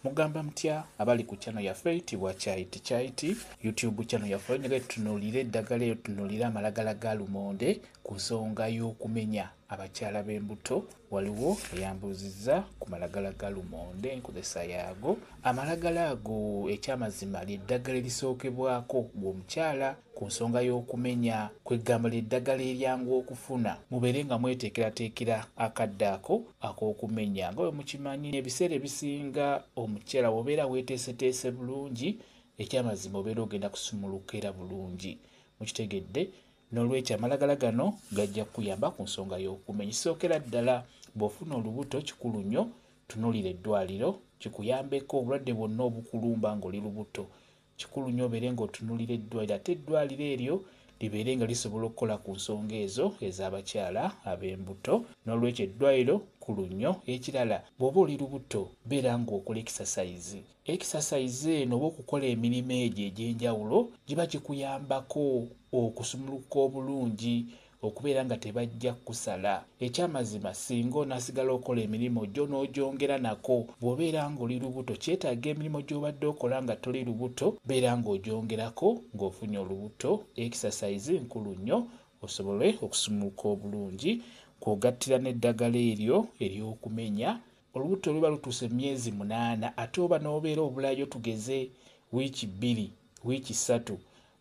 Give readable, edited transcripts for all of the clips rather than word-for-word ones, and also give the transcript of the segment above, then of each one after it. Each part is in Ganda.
Mugamba mutya abali ku channel yaffe eyitibwa Kyayiti Kyayiti YouTube channel yaffe, naye tutunuulire eddagala eyo, tutunuulire amalagala ga lumonde ku nsonga y'okumenya abakyala b'embuto. Waliwo eyambuuzizza ku malagala ga lumonde, enkozesa yaago. Amalagala ago ekyamazima ly'eddagala erisookebwako gw'omukyala ku nsonga y'okumenya, kwegamba ly'eddagala eryangu okufuna. Mubeere nga mweteekerateekera akadde ako ak'okumenya. Nga bwe mukimanyi, ebiseera ebisinga omukyala bw'obeera weeteeseteese bulungi, ekyamazima obeera ogenda kusumuluka era bulungi. Mukitegedde? N'olwekyo amalagala gano gajja kukuyamba ku nsonga y'okumenya. Kisookera ddala bw'ofuna olubuto kikulu nnyo tunuulira eddwaliro kikuyambeko obulwadde bwonna obukulumba ng'oli lubuto. Kikulu nnyo obeere ng'otunuulira eddwaliro, ate eddwaliro eryo libeere nga lisobola okukola ku nsonga ezo ez'abakyala ab'embuto. N'olwekyo eddwaliro kkulu nnyo. Ekirala, bw'oba oli lubuto beera ng'okola exercise. Exercise eno oba okukola emirimu egyo egy'enjawulo giba gikuyambako okusumulukuka obulungi, okubeera nga tebajja kukusala. Ekyamazima singa onaasigala okola emirimu gyo n'ogyongera nako, bw'obeera ng'oli lubuto kyetaaga emirimu gy'obadde okola nga toli lubuto, beera ng'ogyongerako ng'ofunye olubuto. Exercise nkulu nnyo osobole okusumuluka obulungi, kw'ogattira n'eddagala eryo ery'okumenya. Olubuto luba lutuuse emyezi 8, ate oba n'obeera obulayo tugeze wiiki 2, wiiki 3,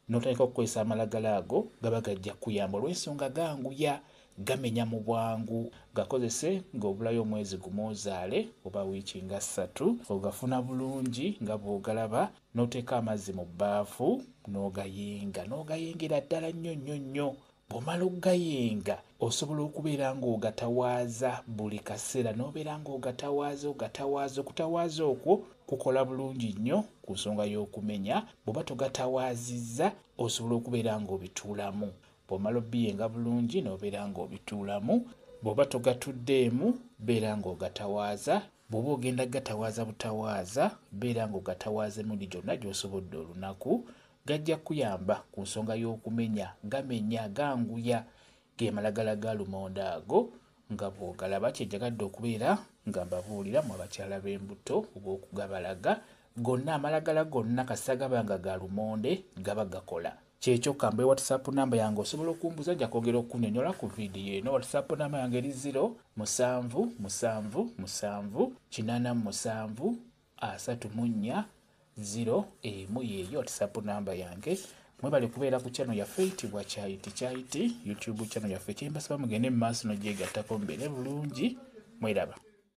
n'otandika okukozesa amalagala ago, gaba gajja kukuyamba olw'ensonga ganguya, gamenya mu bwangu. Gakozese ng'obulayo omwezi gumu ozaale oba wiiki nga 3, ogafuna bulungi nga bw'ogalaba, n'oteeka amazzi mu bbaafu n'ogayenga, n'ogayengera ddala nnyo nnyo nnyo. Bw'omala okugayenga osobola okubeera ng'ogatawaaza buli kaseera, n'obeera ng'ogatawaaza ogatawaaza. Okutawaaza okwo kukola bulungi nnyo ku nsonga y'okumenya. Bw'oba togatawaazizza osobola okubeera ng'obituulamu. Bw'omala obiyenga bulungi n'obeera ng'obituulamu. Bw'oba togatuddeemu beera ng'ogatawaaza. Bw'oba ogenda gatawaaza butawaaza, beera ng'ogatawaaza emirundi gyonna gy'osobodde olunaku. Gajja kukuyamba ku nsonga y'okumenya, gamenya, ganguya, ge malagala ga lumonde ago nga bw'ogalaba. Kye njagadde okubeera nga mbabuulira mu abakyala b'embuto oba okugabalaga gonna, amalagala gonna kasita gaba nga ga lumonde gaba gakola. Kyekyo kambe WhatsApp namba yange osobola okumbuuza, nja kwongera okunnyonnyola ku vidiyo eno. WhatsApp namba yange eri 0 7 7 7 87 34 0 1, yeeyo WhatsApp namba yange. Mwebale kubeera ku channel yaffe eyitibwa Kyayiti Kyayiti YouTube channel yaffe. Kyembasaba mugende mu maaso n'ogyegattako mubeere bulungi, mweraba.